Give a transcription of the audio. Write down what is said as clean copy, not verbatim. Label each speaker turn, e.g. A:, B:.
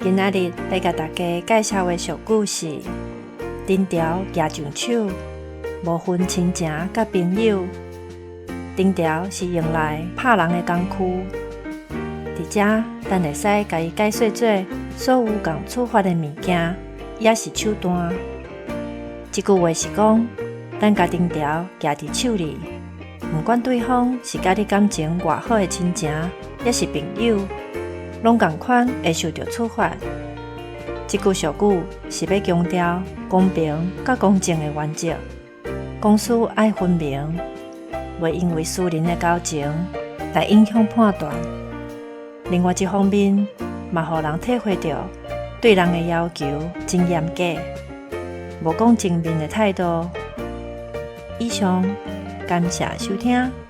A: 今仔日欲共大家介紹的俗語是：藤條舉上手，無分親情佮朋友。藤條是用來拍人的工具，佇遮咱會使共伊解說做所有共處罰的物件，抑是手段。這句話是講，咱共藤條舉佇手裡，毋管對方是佮你感情偌好的親情，抑是朋友，攏仝款會受著處罰。這句俗語是欲強調公平佮公正的原則，公私愛分明，袂因為私人的交情來影響判斷。另外一方面，嘛予人體會著對人的要求真嚴格，無講情面的態度。以上，感謝收聽。